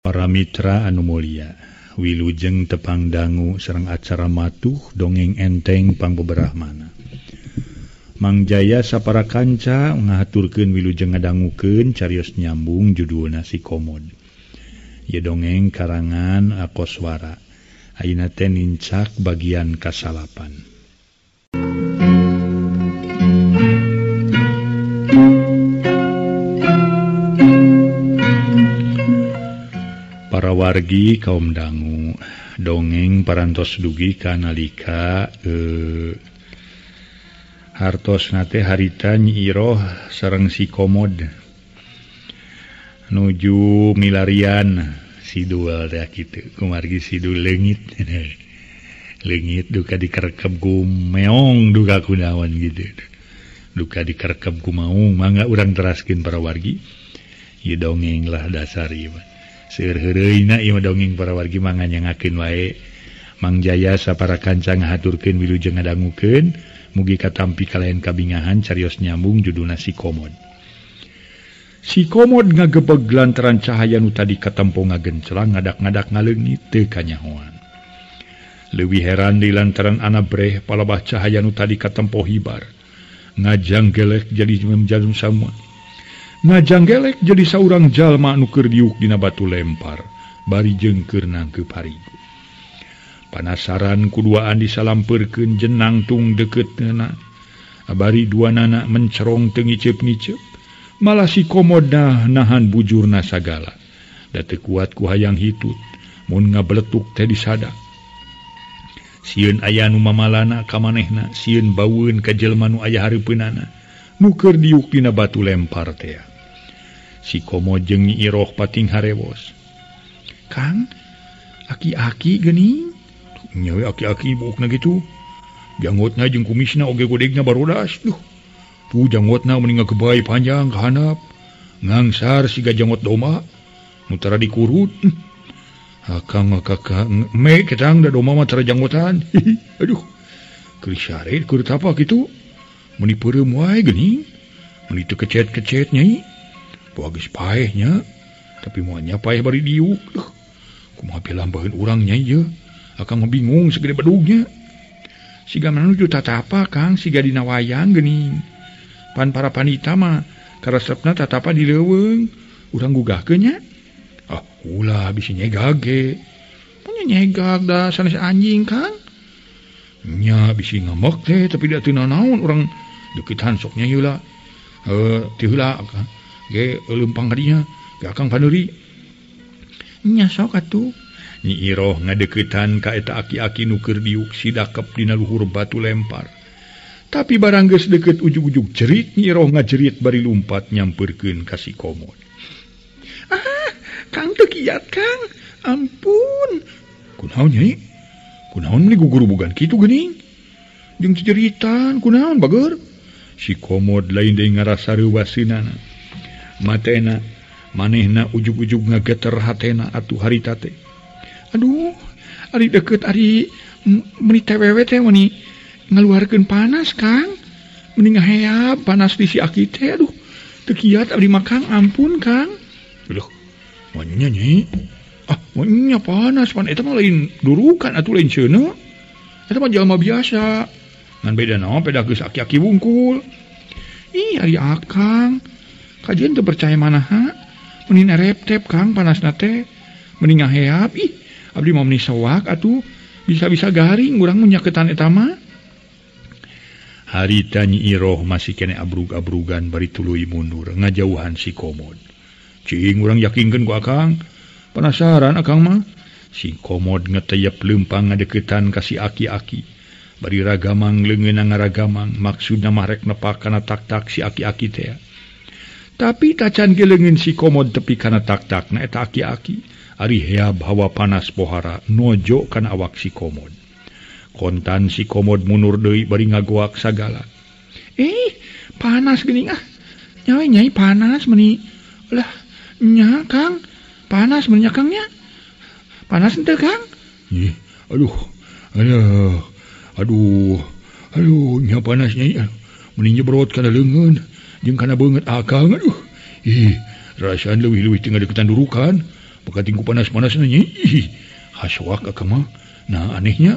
Para mitra anu mulia, wilujeng tepang dangu sareng acara matuh dongeng enteng pangbeberahmana. Mang Jaya sapara kanca ngahaturkeun wilujeng ngadangukeun carios nyambung judulna Si Komod. Ieu dongeng karangan Akoswara. Ayeuna teh nincak bagian kasalapan. Para wargi kaum dangu, dongeng parantos dugi ka nalika hartosna teh harita Nyi Iroh sareng Si Komod nuju milarian sidul teh kitu kumargi sidul leungit leungit duka dikerekep ku meong duka kunaon gitu duka dikerekep ku maung. Mangga urang teraskeun para wargi, ieu dongeng lah dasar ieu mah. Seueur heureuyna ieu mah dongeng para wargi manganyangakeun wae. Mang Jaya sapara kanca ngahaturkeun wilujeng ngadangukeun, mugi katampi kalayan kabingahan carios nyambung judulna Si Komod. Si Komod ngagebeg lantaran cahaya nu tadi katempo ngagencelang ngadak-ngadak ngaleungit teu kanyahoan. Leuwih heran di lantaran anabreh palabah cahaya nu tadi katempo hibar. Ngajanggelek jadi menjadi samua. Ngajanggelek jadi saurang jalma nu keur diuk dina batu lempar, bari jeung keur nangkeup harigu. Panasaran kuduaan disalampeurkeun jenang tung deukeutna, bari duanana mencerong teu ngiceup-ngiceup. Malah Si Komod nahan bujurna sagala. Da teu kuat ku hayang hitut, mun ngabeletuk teh disadak. Sieun aya nu mamalana ka manehna, sieun baueun ka jelema nu aya hareupeunana, nu keur diuk dina batu lempar teh. Si Komod jeung Nyi Iroh pating harewos. Kang, aki-aki geuning. Nya we aki-aki buukna kitu. Janggotna jeung kumisna oge godegna barodas. Duh. Tuh janggotna meni ngagebay panjang ka handap. Ngangsar siga janggot domba. Nu tara dikurut. Akang kakak me ketang da domba mah tara janggotan. Aduh. Keur sare keur tapa kitu. Meni peureum wae geuning. Meni teu kecet-kecet nyai. Poa geus paeh nya, tapi moal nya paeh bari diuk. Duh, kumaha pilambaheun urang nya ieu? Akang mah bingung segede bedugnya. Siga menuju tatapa Kang, siga dina wayang geuning. Pan para panita mah karesepna tatapa di leuweung. Urang gugahkeun nya? Ah, ulah bisi nyegag ge. Punya nyegag da sanes anjing Kang. Nya bisi ngamok teh tapi da teu nanaon urang deuketan sok nya ieu lah. Heuh, teu heula Kang. Ge leumpang kadinya, ge akang paneuri. Nya sok atuh. Nyi Iroh ngadeuketan ka eta aki-aki nu keur diuk sidakep dina luhur batu lempar. Tapi barang geus deukeut ujug-ujug jerit, Nyi Iroh ngajerit bari lumpat nyampeurkeun ka Si Komod. Ah, Kang teu kiat Kang. Ampun. Kunaon Nyai? Kunaon meuni gugurubugan kitu geuning? Jeung ciceritan kunaon bager? Si Komod lain deui ngarasa reuwaseunana. Matena manehna ujug-ujug ngageter hatena atuh harita teh. Aduh, ari deukeut ari meuni tewewe teh meuni ngaluarkeun panas Kang. Meuni ngaheab panas di si aki teh. Aduh, teu kiat abdi mah Kang, ampun Kang. Aduh, moal nya Nyai. Ah, moal nya panas pan eta mah lain durukan atuh lain ceuneu. Eta mah jalma biasa. Ngan beda naon beda geus aki-aki wungkul. Ih, ari akang. Kajian teu percaya manaha, meni nerep-tep Kang panasna teh, meni ngaheap, ih, abdi mah meni sewak atuh, bisa-bisa garing urang mun nyaketan eta mah. Harita Nyi Iroh masih kene abrug-abrugan bari tuluy mundur ngajauhan Si Komod. Cing urang yakinkeun ku akang, penasaran akang mah. Si Komod ngeteyep leumpang ngadeukeutan ka si aki-aki. Bari ragamang leungeunna ngaragamang, maksudna mah rek nepak kana tak-tak si aki-aki teh. Tapi tacan ge leungeun Si Komod tepi kana tak-takna eta aki-aki. Ari heab hawa panas pohara nojo kana awak Si Komod. Kontan Si Komod mundur deui bari ngagoak sagala. Eh, panas geuning ah. Nyawe nyai panas meuni. Lah, nya Kang, panas meuni nya Kang nya. Panas henteu Kang? Ih, aduh. Aduh. Aduh. Aduh, nya panas nyai. Meuni nyebrot kana leungeun. Jeung kana beungeut akang aduh. Ih, rasaan leuwih-leuwih teu ngadeukeutan durukan. Bakating ku panas-panasna nyai. Ih, haswak akang mah. Nah anehnya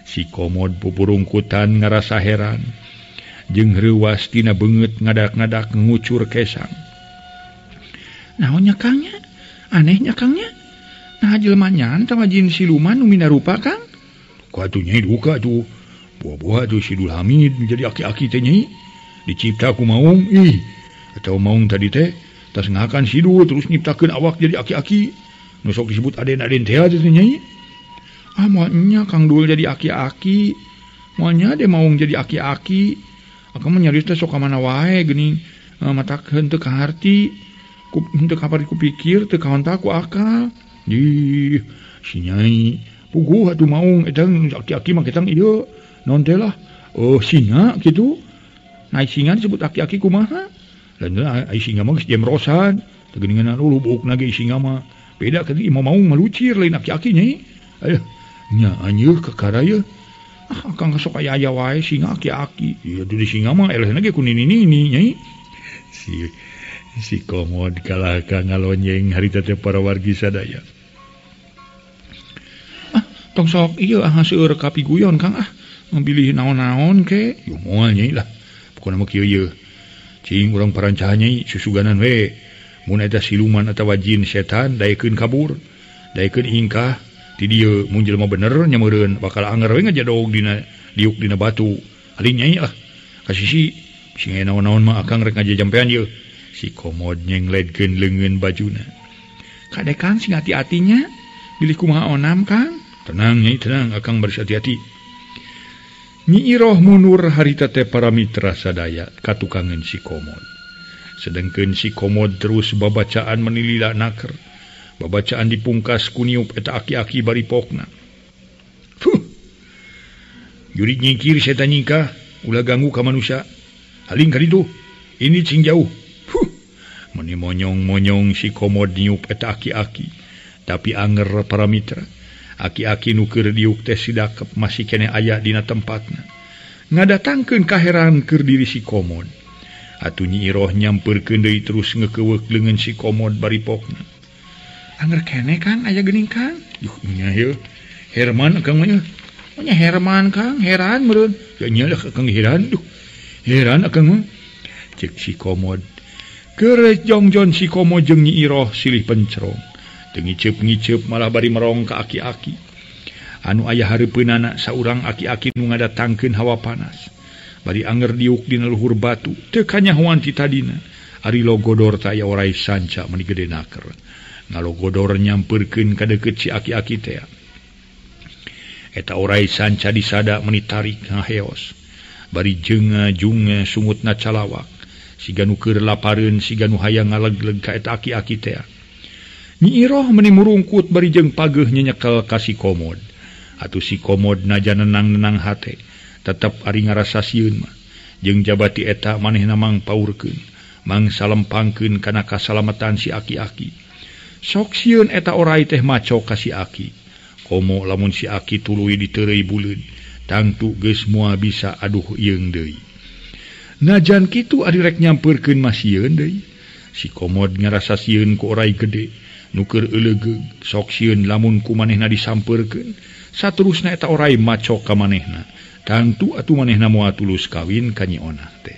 si komod pupurungkutan ngarasa heran. Jeung reuwas tina beungeut ngadak-ngadak ngucur kesang. Naonnya Kang nya? Anehnya Kang nya? Nah jelema nyan sama jin siluman nu minarupa Kang? Ku atuh nyai duka tuh. Buah-buah tuh si Dul Hamid menjadi aki-aki teh nyai. Dicipta ku maung ih. Atau maung tadi teh tas ngakan si Dul terus nyiptakeun awak jadi aki-aki. Nu sok disebut aden-aden teh teh nyai. Ah moalnya Kang Dul jadi aki-aki. Moalnya de maung jadi aki-aki. Akang mah nyaris teh sok ka mana wae geuning matak henteu kaharti. Ku henteu kapar ku pikir teu kaonta ku akal. Ih, si nyai puguh atuh maung eta aki-aki mah ketang ieu naon teh lah. Oh singa kitu. Naik singa disebut aki-aki kumaha? Lain ai singa mah geus jemrosan. Teu geuningan lubuk na ge singa mah. Beda ka imah maung mah lucir lain aki-aki nyai. Aduh, nya anjeuh kakara ye. Ah, akang sok aya-aya wae singa aki-aki. Ieu di singa mah elehna ge ku nini-nini nyai. Si komod kalah ka ngalonyeng harita teh para wargi sadaya. Ah, tong sok ieu ah seueur kapiguyon Kang ah. Memilih naon-naon ke. Yo moal nyai lah. Pokona mah kieu ye. Cing urang parancahan nyai susuganan we. Mun eta siluman atawa jin setan daekeun kabur, daekeun ingkah ti dieu mun jelema bener nya meureun bakal anger we ngajadog dina diuk dina batu. Aling nyai lah. Ka sisi sing aya naon-naon mah akang rek ngajajampean ieu. Si komod nyengledkeun leungeun bajuna. Kade Kang sing hati-hatinya bilih kumaha onam Kang? Tenang nyai tenang akang baris hati-hati. Nyi Iroh mundur harita teh para mitra sadaya katukangeun si komod. Sedengkeun si komod terus babacaan menilila naker. Babacaan dipungkas ku niup eta aki-aki bari pokna. Fuh. Jurig nyingkir setan nyingkah ulah ganggu ka manusia. Haling ka ditu. Ini cing jauh. Fuh. Meni monyong-monyong si komod niup eta aki-aki. Tapi anger para mitra. Aki-aki nu keur diuk teh sidakep masih keneh aya dina tempatna. Ngadatangkeun kaheran keur diri si komod. Atuh Nyi Iroh nyampeurkeun deui terus ngekeuweuk leungeun si komod bari pokna. Anger keneh Kang aya geuning Kang. Yuh nya ieu. Herman akang mah nya. Nya Herman Kang heran meureun. Ya nya lah akang heran duh. Heran akang mah. Ceuk si komod. Keur jongjon si komod jeung Nyi Iroh silih pencrong. Teu ngiceup-ngiceup malah bari merong ka aki-aki. Anu aya hareupeunana saurang aki-aki nu ngadatangkeun hawa panas. Bari anger diuk dina luhur batu teu kanyahoan ti tadina. Ari logodor teh aya orai sanca meuni gede naker. Ngalogodor nyampeurkeun ka deukeut si aki-aki teh. Eta orai sanca disada meuni tarik ngaheos. Bari jeunga junga sungutna calawak. Siga nu keur lapareun siga nu hayang ngalegleg ka eta aki-aki teh. Nyi Iroh meuni murungkut bari jeung pageuh nyenyekel ka si komod. Atuh si komod najan nenang-nenang hate, tetep ari ngarasa sieun mah. Jeung jabati eta manehna mangpaurkeun, mangsalempangkeun kana kasalamatan si aki-aki. Sok sieun eta orai teh macok ka si aki. Komo lamun si aki tuluy diteureuy buleud, tangtu geus moal bisa aduh ieung deui. Najan kitu ari rek nyampeurkeun mah sieun deui. Si komod ngarasa sieun ku orai gede. Nu keur eulegeug sok sieun lamun ku manehna disampeurkeun saterusna eta orai macok ka manehna tangtu atuh manehna moal tulus kawin ka Nyi Onah teh.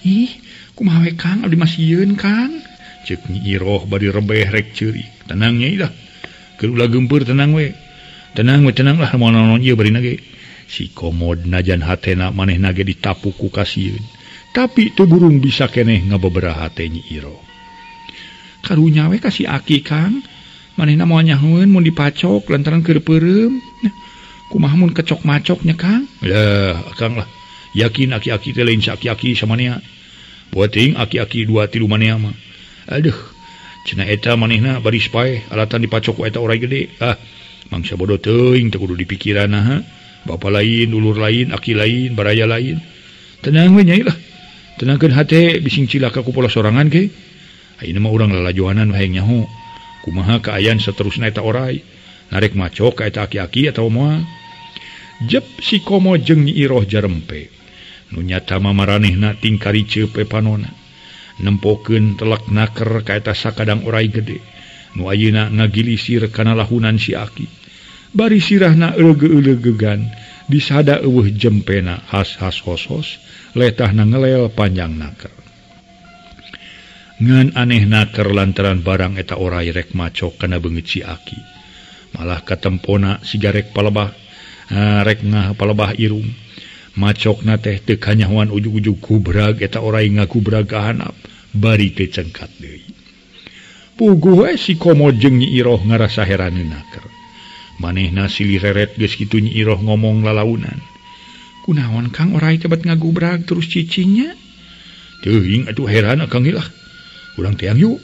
Ih kumaha we Kang abdi mah sieun Kang ceuk Nyi Iroh bari rebeh rek ceurik. Tenang nyai lah keur ulah geumpeur tenang we tenang we tenang lah moal naon ieu barina ge. Si komod najan hatena manehna ge ditapuk ku kasieun tapi teu burung bisa keneh ngababaraha hate Nyi Iroh. Karunya we ka si aki Kang manehna moal nyahoeun mun dipacok lantaran keur peureum. Kumaha mun kecok macok nya Kang? Lah akang lah yakin aki-aki teh lain aki-aki samanea. Buat ting aki-aki 2 3 manea mah. Aduh cenah eta manehna baris paeh alatan dipacok ku eta orai gede. Ah mangsa bodoh teuing teu kudu dipikiran naha. Bapa lain, dulur lain, aki lain, baraya lain. Tenang we nyai lah. Tenangkeun hate bising cilaka ku pola sorangan ke. Ayeuna mah urang lalajohanan hayang nyaho. Kumaha kaayaan saterusna eta orai. Narek macok ka eta aki-aki atawa moal. Jep si komo jeung Nyi Iroh jarempe. Nu nyata mah maranehna tingkari ceup we panona. Nempokeun telak naker ka eta sakadang orai gede. Nu ayeuna ngagilisir kana lahunan si Aki. Bari sirahna euleugeuleugegan disada eueuh jempena has-has hos-hos letahna ngelel panjang naker. Ngan aneh naker lantaran barang eta orai rek macok kana beungeut si Aki. Malah katempona siga rek palebah rek ngah palebah irung. Macokna teh teu kanyahoan ujug-ujug kubrag eta orai ngakubrag ka handap bari teu cengkat deui. Puguh we si Komod jeung Nyi Iroh ngarasa heraneun naker. Manehna silih reret geus kitu Nyi Iroh ngomong lalaunan. Kunaon Kang orai teh bet ngagubrag terus cicingnya? Teuing atuh heran akang ilah. Urang teang yuk.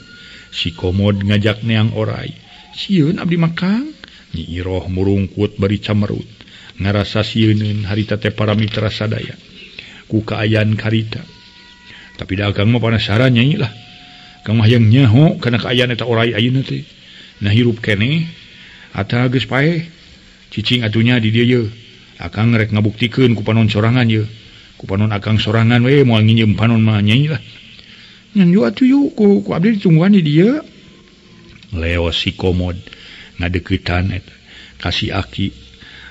Si Komod ngajak neang orai. Sieun abdi mah Kang. Nyi Iroh murungkut bari camerut. Ngarasa sieuneun harita teh para mitra sadaya. Ku kaayaan karita. Tapi da akang mah panasaran nyai lah. Kang mah hayang nyaho kana kaayaan eta orai ayeuna teh. Nah hirup keneh atawa geus paeh. Cicing atunya di dieu ye. Akang rek ngabuktikeun ku panon sorangan ye. Ku panon akang sorangan we moal nginjem panon mah nyai lah. Ngan yu atuh yu ku abdi ditungguan di dieu. Leo si Komod ngadeuketan eta ka si Aki.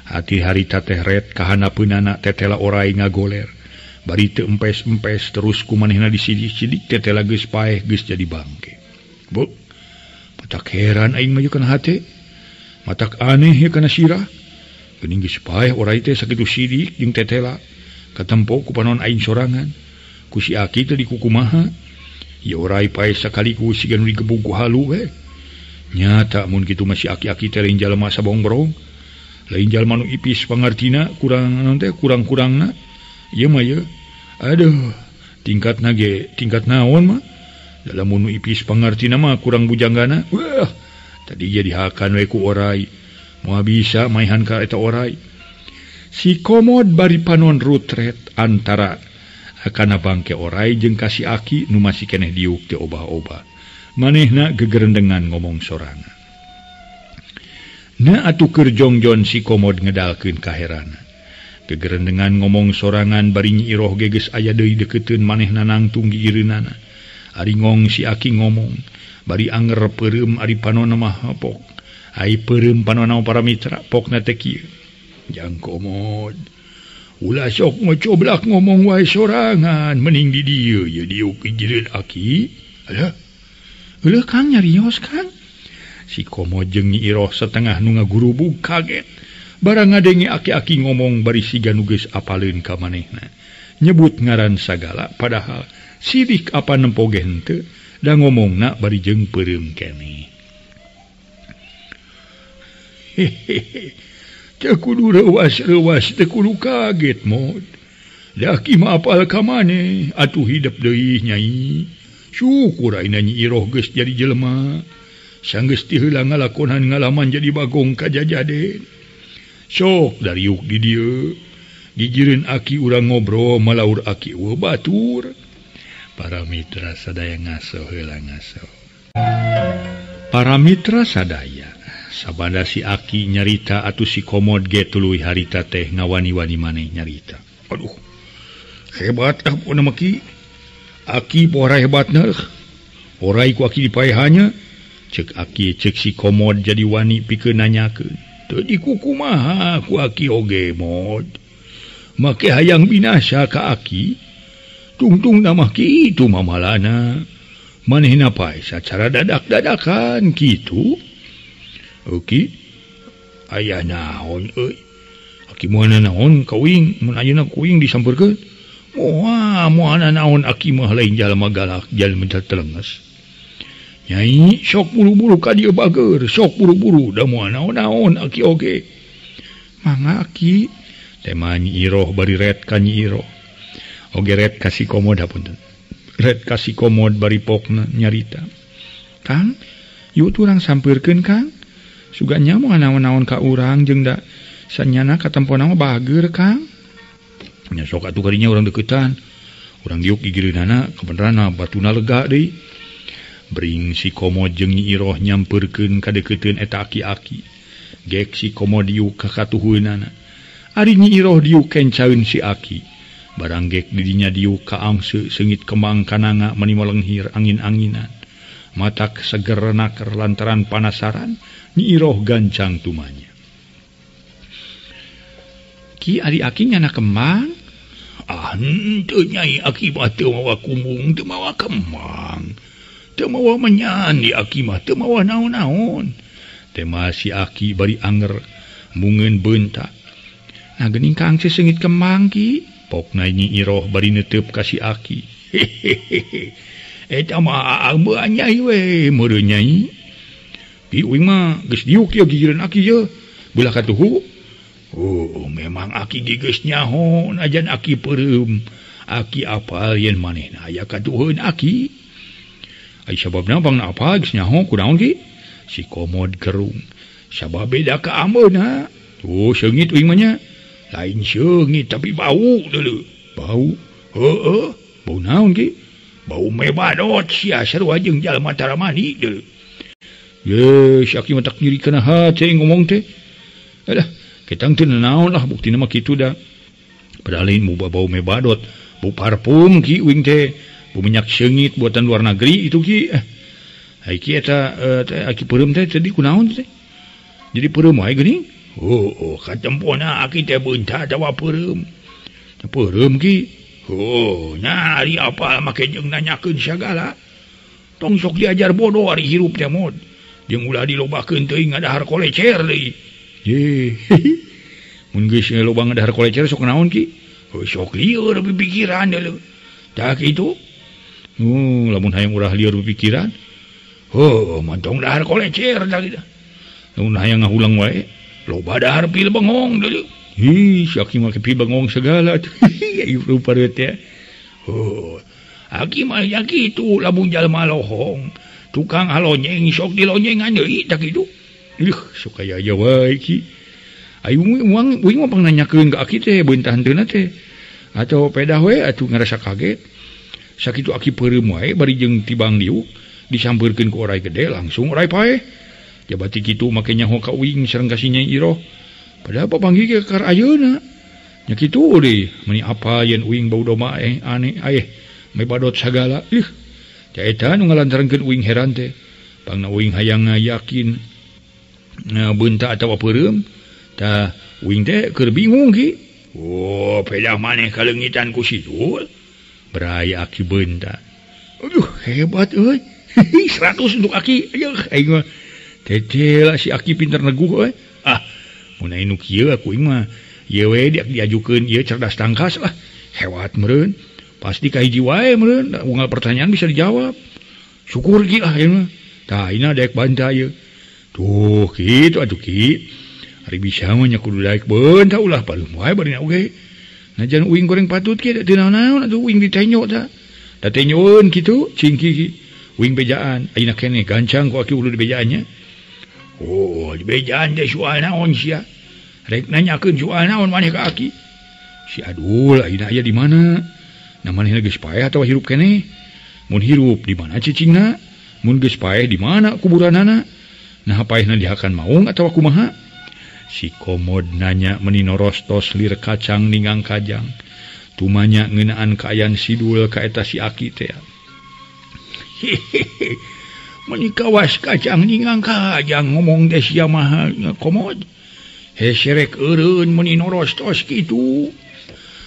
Hati harita teh ret kahanapeunana tetela orai ngagoler. Bari teu empes-empes terus ku manehna disidik-sidik tetela geus paeh geus jadi bangke. Bu, matak heran aing mah kana hate. Matak aneh ye kana sirah. Geuning geus paeh orai teh sakitu sidik jeung tetela. Katempo ku panon aing sorangan. Ku si Aki teh dikukumaha. Ye orai paeh sakaliku siga nu digebug ku halu we. Nyata mun kitu mah si Aki-aki teh lain jalma sabongbrong. Lain jalma nu ipis pangartina kurang naon teh kurang-kurangna. Ieu mah ye. Aduh, tingkatna ge tingkat naon mah. Dalam nu ipis pangartina mah kurang bujanggana. Wah, tadi ge dihakan we ku orai. Moal bisa maehan ka eta orai. Si Komod bari panon rutret antara kana bangke orai jeung ka si Aki nu masih keneh diuk teu obah-obah. Manehna gegerendengan ngomong sorangan. Na atuh keur jongjon si Komod ngedalkeun kaherana. Gegerendengan ngomong sorangan bari Nyi Iroh ge geus aya deui deukeuteuun manehna nangtung gigireunana. Ari ngong si Aki ngomong bari anger peureum ari panonna mah pok. Ai peureum panonna para mitra pokna teh kieu. Jang Komod, ulah sok ngocoblak ngomong wae sorangan mending di dieu ye diuk gigireun Aki. Alah. Eueuh Kang nyarios Kang. Si Komod jeung Nyi Iroh setengah nu ngagurubug kaget. Barang ngadenge aki-aki ngomong bari siga nu geus apaleun ka manehna. Nyebut ngaran sagala padahal sidik apa nempo ge henteu da ngomongna bari jeung peureum keneh. Hehehe. Teu kudu reuwas-reuwas teu kudu kaget mod. Da aki mah apal ka maneh atuh hidep deui nyai. Syukur ayeuna Nyi Iroh geus jadi jelema. Sanggeus ti heula ngalakonan ngalaman jadi bagong ka jajaden. Sok dariuk di dieu. Gigireun aki urang ngobrol malaur aki eueuh batur. Para mitra sadaya ngaso heula ngaso. Para mitra sadaya, sabada si Aki nyarita atuh si Komod ge tuluy harita teh ngawani-wani maneh nyarita. Aduh. Hebat ah pokona mah ki. Aki pora hebatna. Orai ku aki dipaehannya. Cek Aki cek si Komod jadi wani pikeun nanyakeun. Teu dikukumaha ku Aki oge mod. Make hayang binasa ka Aki. Tungtungna mah kitu mamalana. Manehna pae sacara dadak-dadakan kitu. Oke. Aya naon euy. Aki moal naon ka uing, mun ayeuna ku uing disampeurkeun. Moal moal naon Aki mah lain jalma galak, jalma telenges. Nyai sok buru-buru ka dieu bager, sok buru-buru da moal naon-naon Aki oge. Mangga Aki, tema Nyi Iroh bari ret ka Nyi Iroh. Oge ret ka si Komod hapunten. Ret ka si Komod bari pokna nyarita. Kang, yuk urang sampeurkeun Kang. Sugan nya moal naon-naon ka urang jeung da sanyana katempona mah bager Kang. Nya sok atuh kadinya urang deuketan. Urang diuk gigireunana kabeneranna batuna lega deui. Bring si Komod jeung Nyi Iroh nyampeurkeun ka deukeuteuun eta aki-aki. Gek si Komod diuk ka katuhueunana. Ari Nyi Iroh diuk kencaeun si Aki. Barang gek di dinya diuk ka angse seungit kembang kananga mani melenghir angin-anginan. Matak seger naker lantaran panasaran Nyi Iroh gancang tumanya. Ki ari aki nyana kemang? Ah henteu Nyai, aki mah teu mawa kumbung, teu mawa kemang. Teu mawa menyan di aki mah, teu mawa naon-naon. Tema si aki bari anger mungeun beunta. Nah geuning Kang seungit kemang ki. Pokna Nyi Iroh bari neteup ka si aki. Hehehe. Eta mah aambean Nyai we meureun Nyai. Ki uing mah geus diuk ieu gigireun aki ye. Beulah katuhu. Oh, memang aki geus nyaho najan aki peureum. Aki apal yen manehna aya katuheun aki. Ai sababna bangna apa geus nyaho kunaon ki? Si komod gerung. Sabab beda ka ambeuna. Tuh seungit uing mah nya. Lain seungit tapi bau deuleu. Bau? Heueuh, bau naon ki? Bau mebadot sia sarua jeung jalma taramani deuleu. Ye, si aki mah tak nyeri kana hate ngomong teh. Alah, ketang teu naon lah buktina mah kitu da. Padahal lain bau mebadot, bau parfum ki uing teh, bau minyak seungit buatan luar negeri itu ki. Ai ki eta teh aki peureum teh tadi kunaon teh? Jadi peureum wae geuning. Oh, katempona aki teh beunta atawa peureum. Peureum ki. Oh, nah ari apa make jeung nanyakeun sagala. Tong sok diajar bodoh ari hirup teh mod. Jeung ulah dilobakeun teuing ngadahar kolecer deui. Ye. Mun geus loba ngadahar kolecer sok naon ki? Oh, sok lieur pikiran deuleu. Tah kitu. Lamun hayang ulah lieur pikiran. Oh, mantong dahar kolecer tah kitu. Lamun hayang ngahulang wae, loba dahar pil bengong deuleu. Hi, si aki mah pil bengong segala. Ieu rupa teh. Oh, aki mah ya kitu lamun jalma lohong. Tukang halonyeng sok dilonyengan deui tah kitu. Ih, sok aya aya wae ki. Ayo uang uing mah pangnanyakeun ka aki teh beunta hanteuna teh. Atau pedah we atuh ngarasa kaget. Sakitu aki peureum wae bari jeung tibang diuk disampeurkeun ku orai gede langsung orai paeh. Jabati kitu make nyaho ka uing sareng ka si Nyai Iroh. Padahal papanggih ge kar ayeuna. Nya kitu deui, meuni apa yen uing bau doma aneh aeh mebadot sagala. Ih, teh eta nu ngalantarankeun uing heran teh. Pangna uing hayang yakin beunta atawa peureum. Tah uing teh keur bingung ki. Oh, pedah maneh kaleungitan ku Sidul. Berai aki beunta. Aduh, hebat euy. 100 untuk aki. Aduh, aing mah teh lah si aki pinter neguh euy. Ah, mun aya nu kieu aku aing mah ieu we diajukeun ieu cerdas tangkas lah. Hebat meureun. Pasti ka hiji wae meureun, unggal pertanyaan bisa dijawab. Syukur ki lah ieu mah. Tah ayeuna daek bantah ieu. Tuh kitu atuh ki. Ari bisa mah nya kudu daek beunta ulah paluh wae bari oge. Najan uing goreng patut ki teu naon-naon atuh uing ditenyo tah. Da tenyoeun kitu cingki ki. Uing bejaan ayeuna keneh gancang ku aki ulu di bejaannya. Oh, di bejaan teh soal naon sia? Rek nanyakeun soal naon maneh ka aki? Si Adul ayeuna aya di mana? Nah manehna geus paeh atawa hirup keneh? Mun hirup di mana cicingna? Mun geus paeh di mana kuburanana? Nah paehna dihakan maung atawa kumaha? Si komod nanya meni norostos lir kacang ninggang kajang. Tumanya ngeunaan kaayaan Sidul ka eta si aki teh. Hehehe. Meni kawas kacang ninggang kajang ngomong teh sia mah komod. Heserek eureun meni norostos kitu.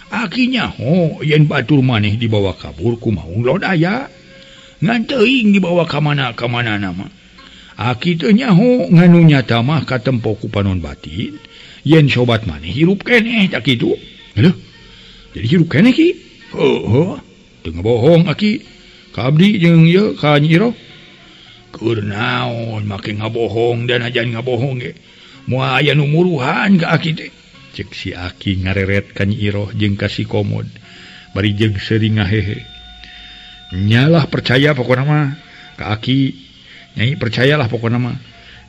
Aki nyaho yen batur maneh dibawa kabur ku maung lodaya. Ngan teuing dibawa ka mana-ka mana mah. Aki teu nyaho nganu nyata mah katempo ku panon batin yen sobat maneh hirup keneh tak kitu. Heuh. Jadi hirup keneh ki? Heuh, teu ngabohong aki. Ka abdi jeung ieu ka Nyi Iroh. Keur naon make ngabohong dan ajan ngabohong ge. Moal aya nu muruhan ka aki teh. Cek si aki ngareret ka Nyi Iroh jeung ka si komod. Bari jeung seuri ngahehe. Nyalah percaya pokona mah ka aki. Nyai percayalah pokona mah.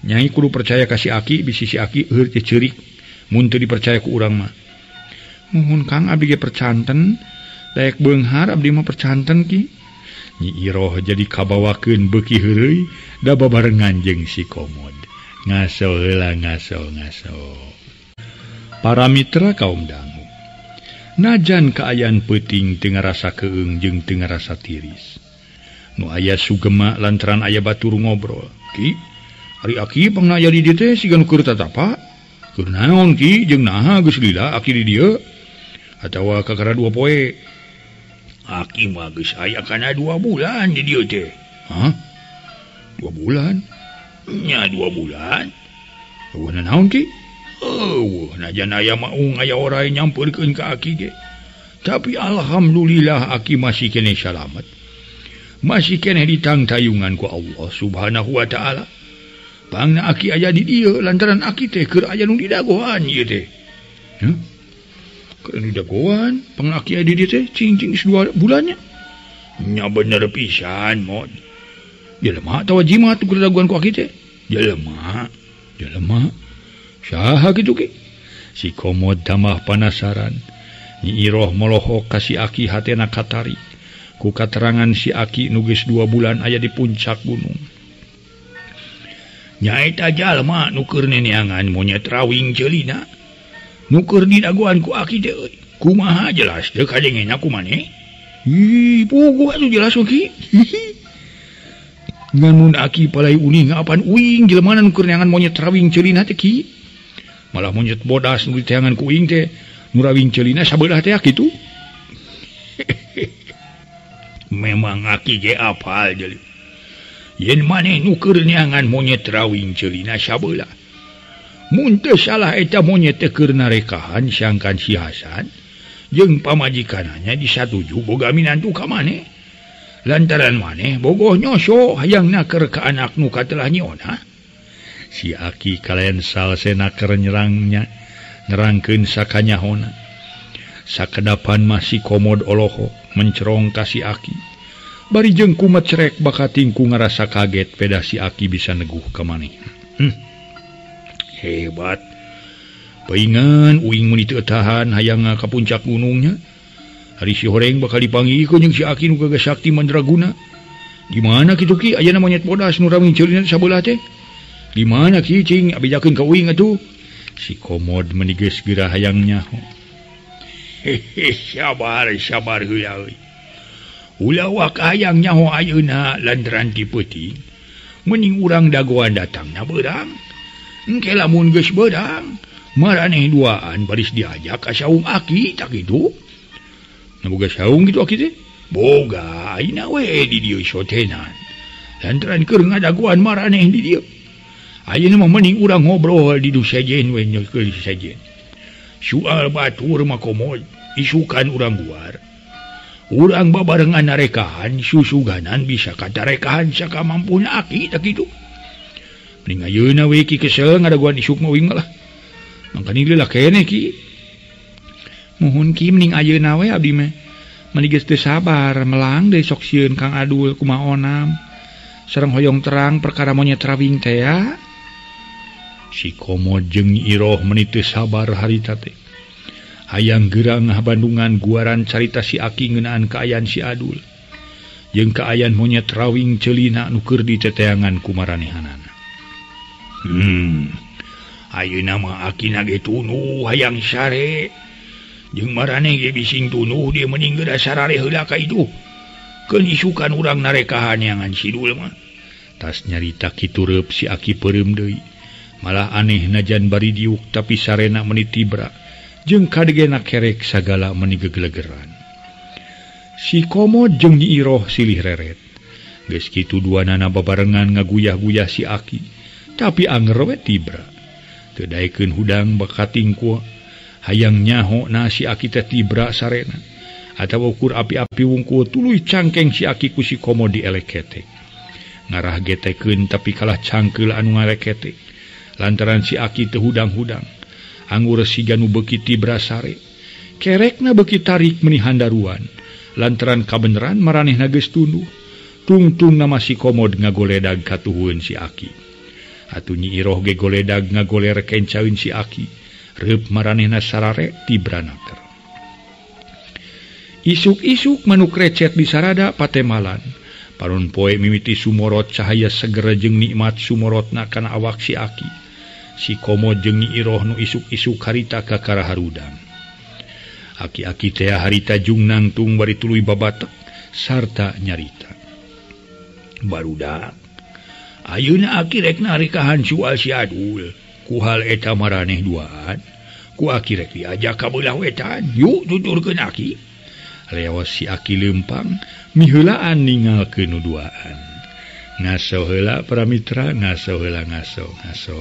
Nyai kudu percaya ka si aki, bisi si aki heur teh ceurik mun teu dipercaya ku urang mah. Muhun Kang abdi ge percanten, daek beunghar abdi mah percanten ki. Nyi Iroh jadi kabawakeun beuki heureuy da babarengan jeung si komod. Ngaso heula ngaso ngaso. Para mitra kaum dangu. Najan kaayaan peuting teu ngarasa keung jeung teu ngarasa tiris. Nu aya sugema lantaran aya batur ngobrol. Ki, ari aki pangna aya di dieu teh siga nu keur tatapa. Keur naon ki jeung naha geus lila aki di dieu? Atawa kakara 2 poe. Aki mah geus aya kana 2 bulan di dieu teh. Hah? 2 bulan? Nya 2 bulan. Eueuh naon ki? Eueuh najan aya maung aya orai nyampeurkeun ka aki ge. Tapi alhamdulillah aki masih keneh salamet. Masih keneh ditangtayungan ku Allah Subhanahu wa taala. Pangna aki aya di dieu lantaran aki teh keur aya nu didagoan ieu teh. Hah? Keur didagoan, pangna aki aya di dieu teh cing-cing geus 2 bulannya. Nya bener pisan mod. Jelema atawa jimat keur dagoan ku aki teh? Jelema. Jelema. Saha kitu ki? Si Komod tambah panasaran. Nyi Iroh molohok ka si aki hatena katarik. Ku katerangan si aki nu geus 2 bulan aya di puncak gunung. Nyaeta jalma nu keur neneangan monyet rawing ceulina. Nu keur didagoan ku aki teh euy. Kumaha jelas teu kadengena ku maneh? Ih, puguh atuh jelas ki. Ngan mun aki palai uning apan uing jelema nu keur neangan monyet rawing ceulina teh ki. Malah monyet bodas nu diteangan ku uing teh nu rawing ceulina sabelah teh kitu. Memang aki ge apal deui. Yen maneh nu keur neangan monyet rawing ceulina sabelah. Mun teu salah eta monyet teh keur narekahan sangkan si Hasan jeung pamajikananya disatuju boga minantu ka maneh. Lantaran maneh bogoh nyoso hayang naker ka anak nu katelah nyiona. Si aki kalayan salsena keur nyerangnya nerangkeun sakanyahona. Sakedapan masih Komod olohok mencerong ka si aki. Bari jeung kumecrek bakatingku ngarasa kaget peda si aki bisa neguh ka maneh. Hebat. Paingan uing mun teu tahan hayang ka puncak gunungnya. Ari si horeng bakal dipanggihkeun jeung si aki nu gagah sakti mandraguna. Di mana kitu ki ayana monyet bodas nu rawing ceulina sabelah teh? Di mana ki cing abijakeun ka uing atuh? Si Komod meuni geus geura hayang nyaho. Hehe, sabar sabar heula euy. Ulah wak hayang nyaho ayeuna lantaran ti peuting. Mending urang dagoan datangna beurang. Engke lamun geus beurang, maraneh duaan baris diajak ka saung aki tak kitu. Na boga saung kitu aki teh? Boga ayeuna we di dieu sotenan. Lantaran keur ngadagoan maraneh di dieu. Ayeuna mah mending urang ngobrol di du sejen we nyekeul sejen. Soal batur mah Komod, isukan urang guar. Urang babarengan narekahan, susuganan bisa katarekahan sakamampuna aki tak kitu. Mending ayeuna we ki kesel ngadagoan isuk mah uing lah. Mangkani leulah keneh ki. Muhun ki mending ayeuna we abdi mah. Meni geus teu sabar melang deui sok sieun Kang Adul kumaha onam. Sareng hoyong terang perkara monyet rawing teh ya. Si Komod jeung Nyi Iroh meuni teu sabar harita teh. Hayang geura ngahabandungan guaran carita si aki ngeunaan kaayaan si Adul. Jeung kaayaan monyet rawing ceulina nu keur diteteangan ku maranehanana. Ayeuna mah akina ge tunuh hayang sare. Jeung maraneh ge bising tunuh dia mending geura sarare heula ka itu. Keun isukan urang narekahan neangan si Dul mah. Tas nyarita kitu reup si aki peureum deui. Malah aneh najan bari diuk tapi sarena meuni tibra. Jeung kadegena kerek sagala meuni gegelegeran. Si Komod jeung Nyi Iroh silih reret. Geus kitu duanana babarengan ngaguyah-guyah si aki. Tapi anger we tibra. Teu daekeun hudang bakating ku hayang nyaho na si aki teh tibra sarena. Atawa ukur api-api wungkul tuluy cangkeng si aki ku si Komod dielek ketek. Ngarah getekeun tapi kalah cangkeul anu ngaleketek. Lantaran si aki teu hudang-hudang. Anggur siga nu beuki tibra sare. Kerekna beuki tarik meuni handaruan. Lantaran kabeneran maranehna geus tunduh. Tungtungna mah si Komod ngagoledag katuhueun si aki. Atuh Nyi Iroh ge goledag ngagoler kencaeun si aki. Reup maranehna sarare tibra naker. Isuk-isuk manuk recet di sarada patemalan. Paron poe mimiti sumorot cahaya seger jeung nikmat sumorotna kana awak si aki. Si Komod jeung Nyi Iroh nu isuk-isuk harita kakara harudang. Aki-aki teh harita jung nangtung bari tuluy babatek sarta nyarita. Barudak ayeuna aki rek narikahan soal si Adul ku hal eta maraneh duaan ku aki rek diajak ka beulah wetan yuk tuturkeun aki. Leos si aki leumpang miheulaan ningalkeun nu duaan. Ngaso heula para mitra, ngaso heula ngaso ngaso.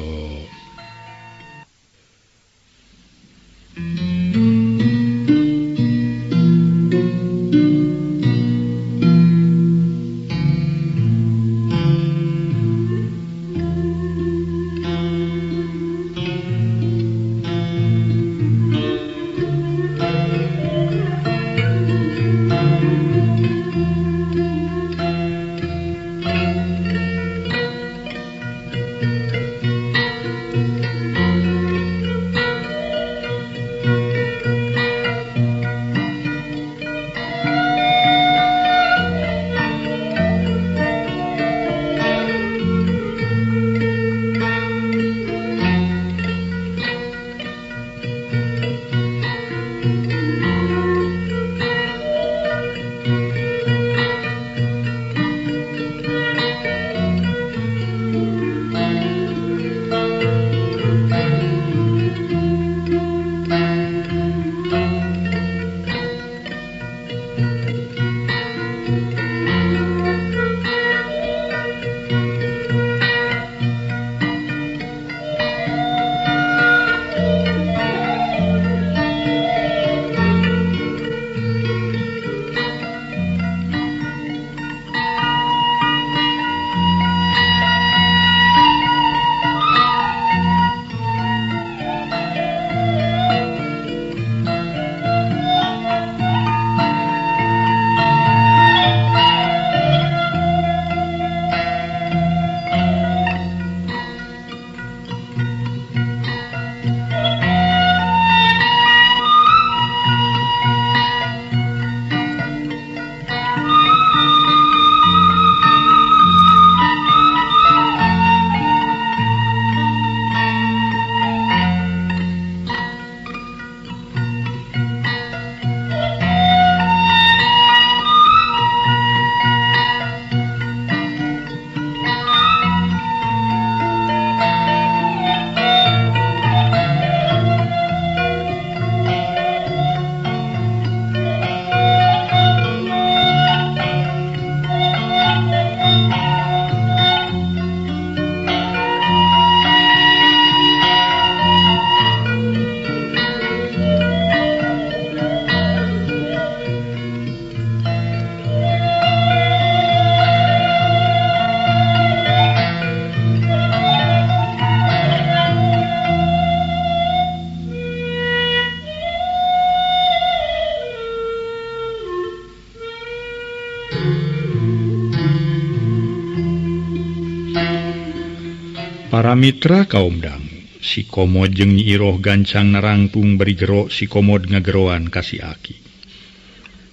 Para mitra kaum dangu, si Komod jeung Nyi Iroh gancang narangtung bari gero si Komod ngageroan ka si Aki.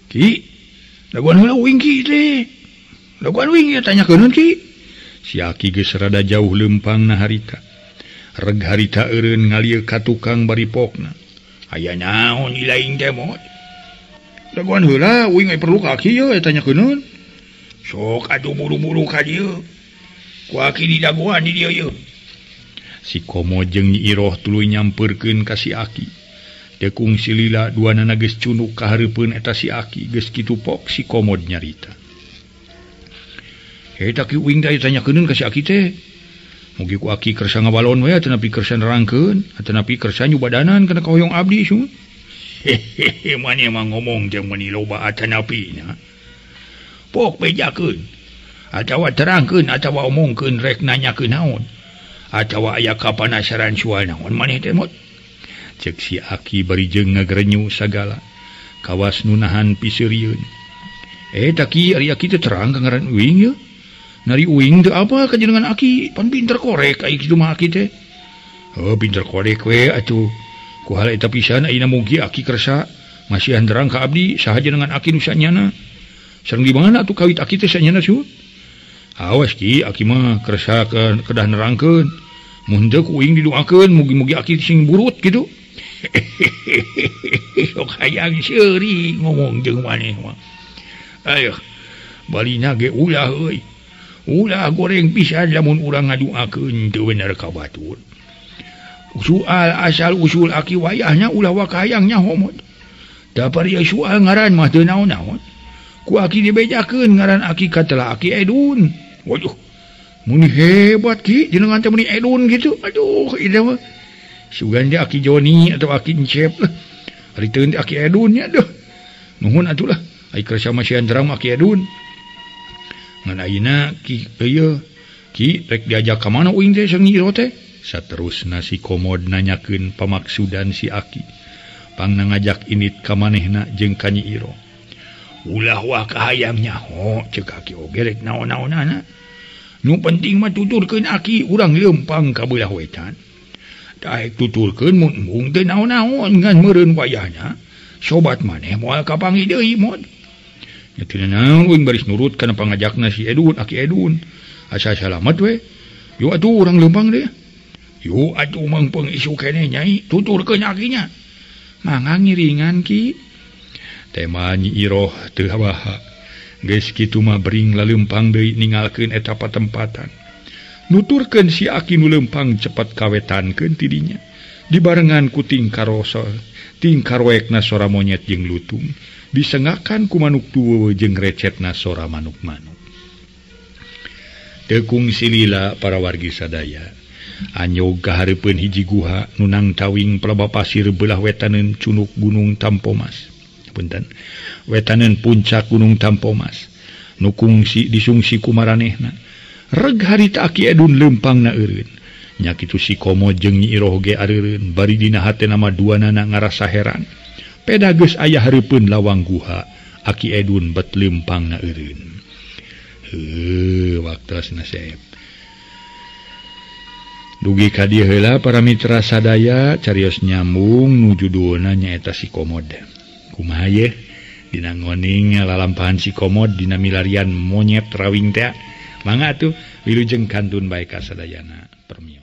Ki, dagoan heula uing ki teh. Dagoan uing ieu tanyakeun ki. Si Aki geus rada jauh leumpang na harita. Reg harita eureun ngalieu ka tukang bari pokna. Aya naon ilaing teh mod? Dagoan heula uing aya perlu ka Aki ieu tanyakeun. Sok atuh buru-buru ka dieu. Ku Aki didagoan di dieu ieu. Si Komo jeung Nyi Iroh tuluy nyampeurkeun ka si Aki. Tekung silila duanana geus cunduk ka hareupeun eta si Aki, geus kitu pok si Komod nyarita. Eta ki uing teh tanyakeun ka si Aki teh. Mugi ku Aki kersa ngabalon we atanapi kersa nerangkeun, atanapi kersa nyubadanan kana kahoyong abdi sun. Hehehe maneh mah ngomong teh meuni loba atanapi nya. Pok bejakeun. Atawa terangkeun atawa omongkeun rek nanyakeun naon. Atawa aya kapanasaran soal naon maneh teh mot. Cek si Aki bari jeung ngagrenyu sagala. Kawas nu nahan piseurieun. Eta ki ari Aki teh terang ka ngaran uing ye. Nari uing teu apa ka jenengan Aki, pan pinter korek ai kitu mah Aki teh. Oh pinter korek we atuh. Ku hal eta pisan ayeuna mugi Aki kersa masihan terang ka abdi saha jenengan Aki nu sanyana. Sareng di mana atuh kawit Aki teh sanyana su? Awas ki Aki mah kersa kedah nerangkeun. Mun teu ku uing didoakeun mugi-mugi Aki sing burut kitu. Sok hayang seuri ngomong jeung maneh mah. Ayo balina ge ulah euy. Ulah goreng pisan lamun urang ngaduakeun teu bener ka batur. Soal asal usul aki wayahnya ulah wakayang nyaho mod. Dapar ieu soal ngaran mah teu naon-naon. Ku aki dibejakeun ngaran aki katela aki Edun. Waduh. Muni hebat ki jenengan teh muni Edun gitu. Aduh, ieu mah. Sugan teh aki Joni atau aki Encep lah. Ari teu teh aki Edun nya duh. Nuhun atuh lah. Ai kersa masihan terang aki Edun. Ngan ayeuna ki ieu ki rek diajak ka mana uing teh Nyi Iroh teh? Saterusna si Komod nanyakeun pamaksudan si aki. Pangna ngajak init ka manehna jeung ka Nyi Iroh. Ulah wah kahayang nyaho cek aki oge rek naon-naonana. Nu penting mah tuturkeun aki urang leumpang ka beulah wetan. Daek tuturkeun mun embung teu naon-naon ngan meureun wayahna sobat maneh moal kapanggih deui mod. Nya teu naon uing baris nurut kana pangajakna si Edun aki Edun. Asa salamet we. Yo atuh urang leumpang deui. Yo atuh mangpeung isu keneh nyai tuturkeun akinya. Mangga ngiringan ki. Tema Nyi Iroh teu habaha. Geus kitu mah bering laleumpang deui ninggalkeun eta patempatan. Nuturkeun si aki nu leumpang cepat kawetankeun ti dinya. Dibarengan ku tingkaroekna sora monyet jeung lutung, disengakan ku manuk tuwewe jeung recetna sora manuk-manuk. Teu kungsi lila para wargi sadaya. Anyog kahareupeun hiji guha nu nangtawing pelaba pasir beulah wetaneun cunuk Gunung Tampomas. Punten. Wetaneun puncak Gunung Tampomas. Nu kungsi disungsi ku maranehna. Reg harita aki Edun leumpangna eureun. Nya kitu si Komo jeung Nyi Iroh ge areureun bari dina hatena mah duanana ngarasa heran. Peda geus aya hareupeun lawang guha, aki Edun bet leumpangna eureun. Heuh, waktosna seep. Dugi ka dieu heula para mitra sadaya carios nyambung nu judulna nyaeta si Komod. Kumaha ye dina ngoning lalampahan si Komod dina milarian monyet rawing teh. Mangga atuh wilujeng kantun bae ka sadayana. Permi.